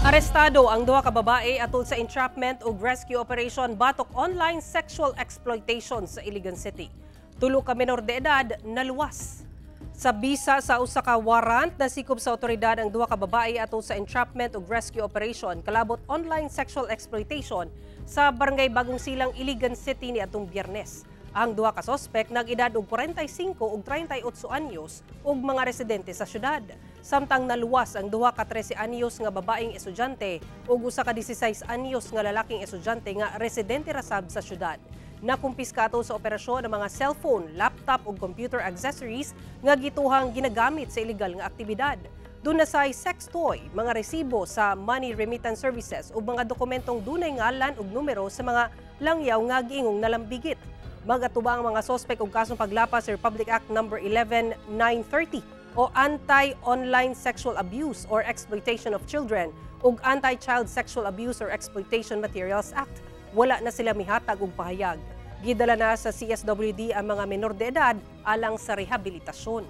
Arestado ang duha ka babae atol sa entrapment ug rescue operation batok online sexual exploitation sa Iligan City. Tulo ka menor de edad naluwas. Sa bisa sa usa ka warrant, nasikop sa otoridad ang duha ka babae atol sa entrapment ug rescue operation kalabot online sexual exploitation sa Barangay Bagong Silang, Iligan City niadtong Biyernes. Ang duha ka sospek nag-edad og 45 ug 38 anyos ug mga residente sa syudad. Samtang naluwas ang duha ka 13 anyos nga babaeng estudyante ug usa ka 16 anyos nga lalaking estudyante nga residente ra sab sa syudad. Nakumpiska ato sa operasyon ang mga cellphone, laptop ug computer accessories nga gituhang ginagamit sa ilegal nga aktibidad. Duna say sex toy, mga resibo sa money remittance services ug mga dokumentong dunay ngalan ug numero sa mga langyaw nga giingong nalambigit. Mag-atubang ang mga sospek og kasong paglapas sa Republic Act No. 11930 o Anti-Online Sexual Abuse or Exploitation of Children ug Anti-Child Sexual Abuse or Exploitation Materials Act. Wala na sila mihatag og pahayag. Gidala na sa CSWD ang mga menor de edad alang sa rehabilitasyon.